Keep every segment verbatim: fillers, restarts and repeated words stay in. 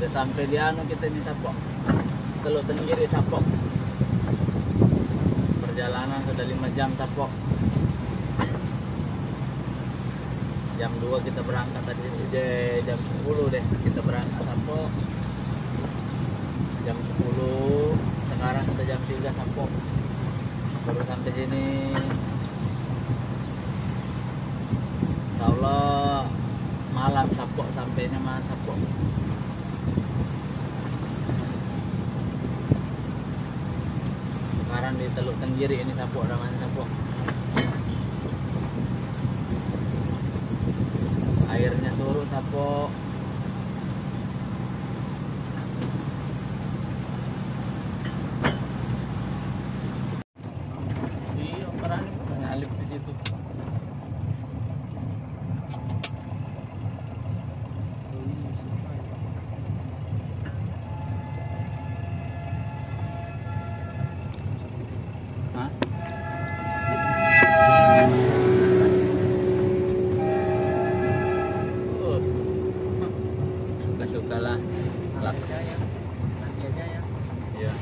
Sampai di anu kita ni, Sapok. Teluk Tenggiri, Sapok. Perjalanan sudah lima jam, Sapok. Jam dua kita berangkat tadi, eh, jam sepuluh deh kita berangkat, Sapok. Jam sepuluh, sekarang kita jam tiga, Sapok. Baru sampai sini. Insya Allah malam, Sapok, sampainya malam, Sapok. Sekarang di Teluk Tenggiri ini, Sapok, namanya, Sapok. Airnya surut, Sapok. Iya, peran itu nyalip di situ. Hah? Oh. Suka-sukalah. Iya.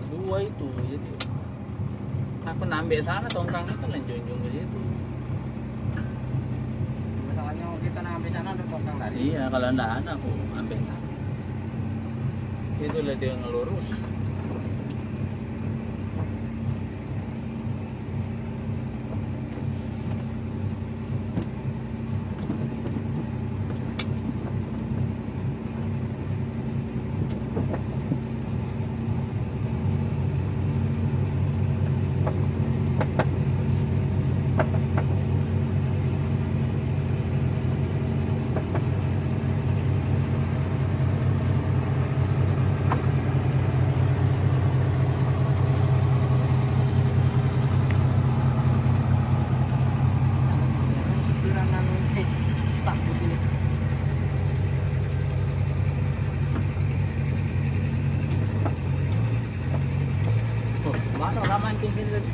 Dua itu, jadi aku nak ambek sana tongkang itu, lah junjung ke situ. Masalahnya kita nak ambek sana ada tongkang tadi. Iya, kalau ndak ada aku ambek sana. Itulah dia ngelurus. Oh, mano lah mancing sini tadi?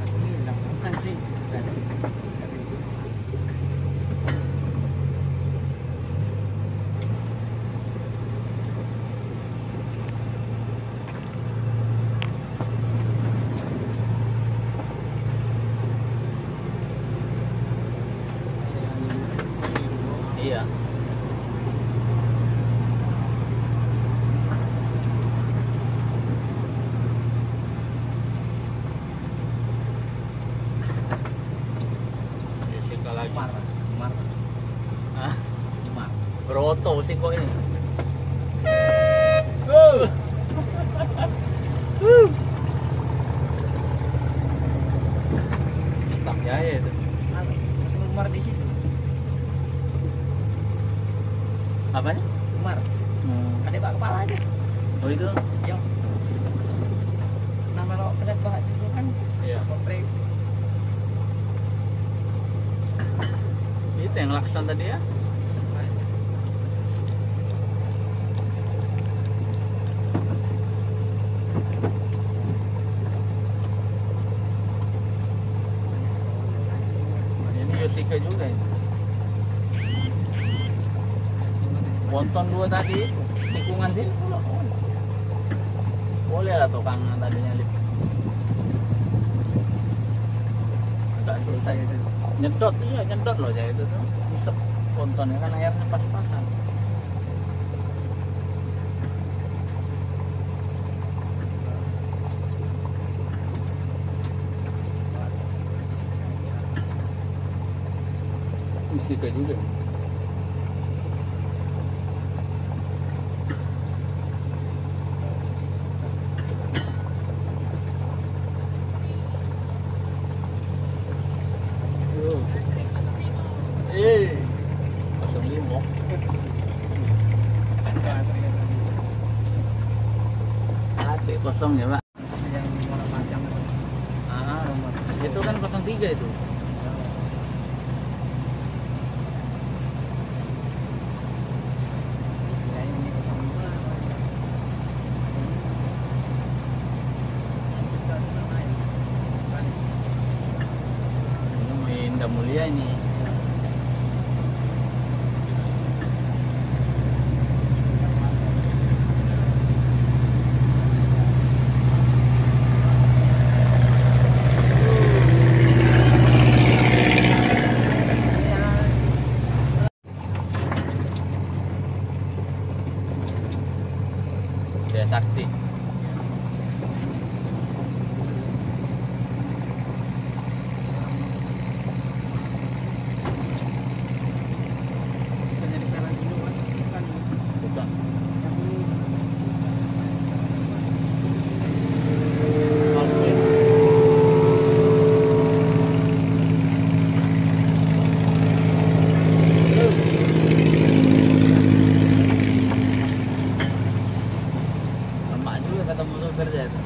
Aku ni udah mancing sini tadi. Iya. Jessica lagi. Umar, Umar. Hah? Umar. Beroto sih kok ini. Uh. Uh. Stop ya, ya itu. Anu, masih Umar di situ. Apanya? Umar. Hmm. Ada bak kepala aja. Oh, itu? Yo. Nama lo pedet banget itu kan? Iya. Kotrek. Itu yang laksan tadi ya? Ini Jessica juga ini. Ponton dua tadi itu, tikungan sini pula. Boleh lah tukang tadinya lip. Agak susah itu. Nyedot, iya, nyedot loh, jadi itu tuh. Isep pontonnya kan airnya pas-pasan. Isi kayu deh. Eh, kosong limo. Kosong ya, Pak? Yang warna panjang itu. Ah, itu kan kosong tiga itu. Ya, ini kosong dua. Ini main Indah Mulia ini. Jaya Sakti. Bukan. Lemak juga ketemu supir saya tuh.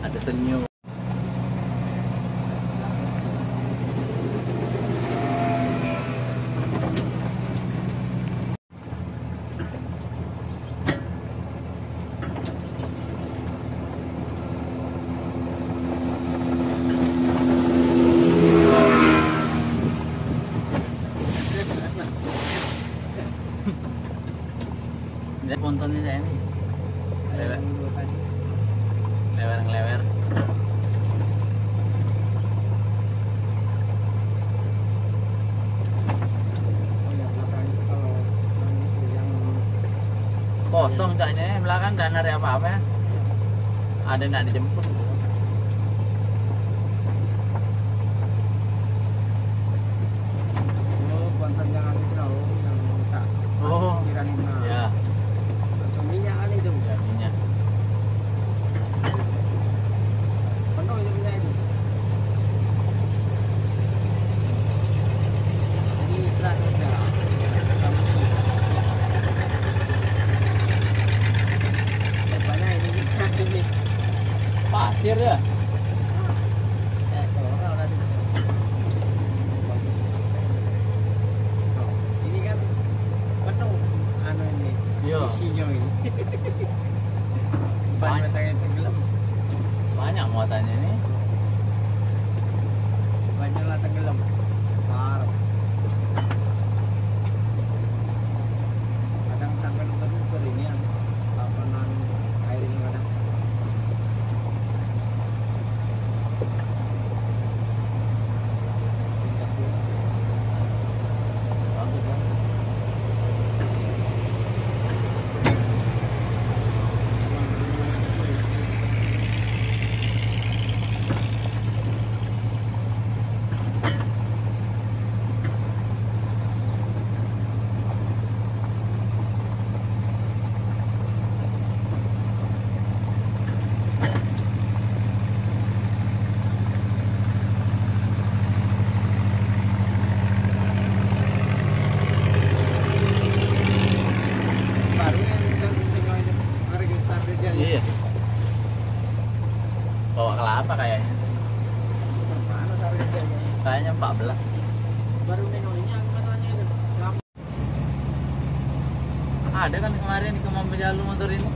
Ada senyum. Ini spontan ini, ini. Lewer. Lewer ngelewer. Kosong caknyo, belakang dak narik apa-apa. Ada nak dijemput. Oh, Banten yang anu itu loh, yang tak Oh, pikiran, nah. Ya. Langsung minyak kan itu. Ya, minyak. Penuh itu minyak itu. Ini iklan udah. Kamu sih. Banyak ini, ini. Pasir ya? Eh, orang tadi. Bagus. Tuh, ini kan penuh anu ini. Iya. Isinyo ini. Ban Banyak. Matanya tenggelam. Banyak muatannya ini. Banyak lah tenggelam. Parah. Kadang sampai lupa-lupa ini yang laporan air ini kadang. Baru yang kita tengok itu, harga besar dia. Iya. Bawa kelapa kayaknya. Mana harga dia? Kayaknya empat belas. Baru nengok ini, aku katanya itu. Ada kan kemarin di Kemang Pejalu motor ini?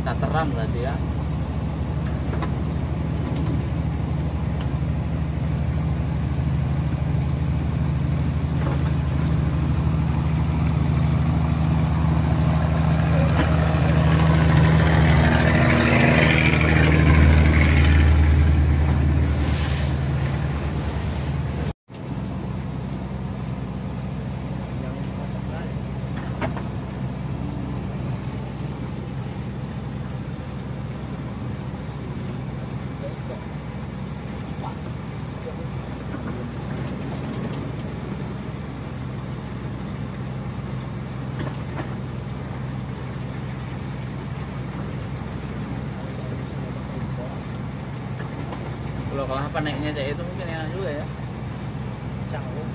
Tak terang berarti ya. Kalau kelapa naiknya cak itu mungkin enak juga ya. Jauh.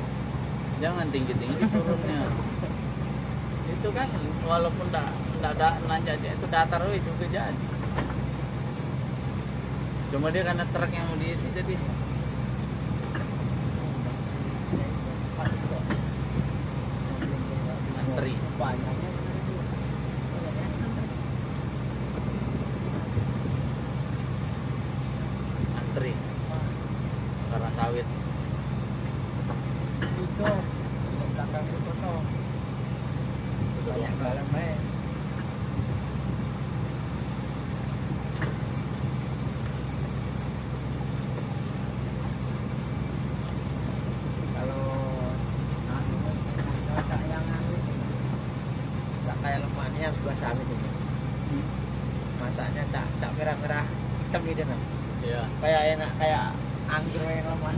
Jangan tinggi-tinggi turunnya. Itu kan walaupun dak dak dak nanjak cak itu datar weh juga jadi. Cuma dia karena truk yang mau diisi jadi antri. Antri. Karena sawit. Itu belakang itu kosong. Banyak dalam, eh. Kalau anu, cak yang anu, cak kayak lemak ni harus basah gitu. Masaknya cak cak merah-merah hitam gitu nah. Iya. Kayak enak kayak anggur yang lemak.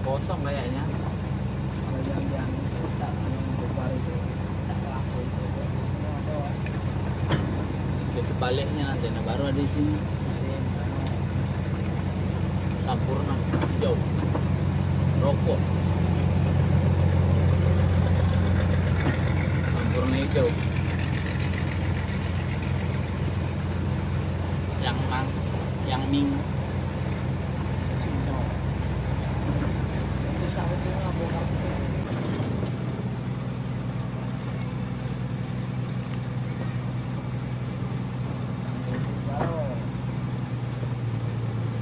Kosong kayaknya. Kalau yang yang tak yang besar itu tak laku itu. Itu baliknya nanti nah, baru ada isinya. Sampurna hijau. Rokok. Sampurna hijau. Yang mang, yang ming.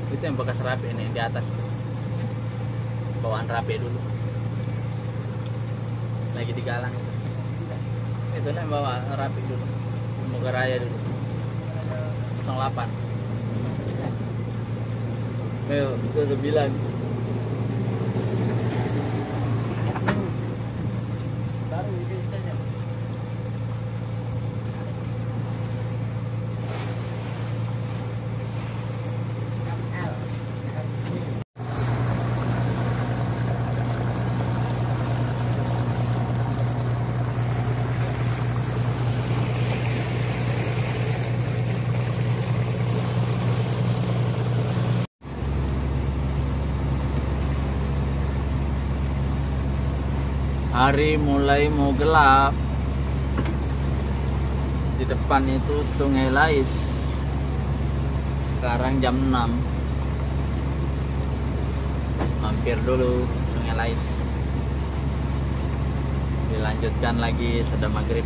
Itu yang bekas rapi nih di atas. Bawaan rapi dulu. Lagi digalang itu. Itu nih bawa rapi dulu. Moga Raya dulu. Kosong delapan. Ayo, itu sembilan. Baru itu tanya. Hari mulai mau gelap. Di depan itu Sungai Lais. Sekarang jam enam. Mampir dulu Sungai Lais. Dilanjutkan lagi sudah maghrib.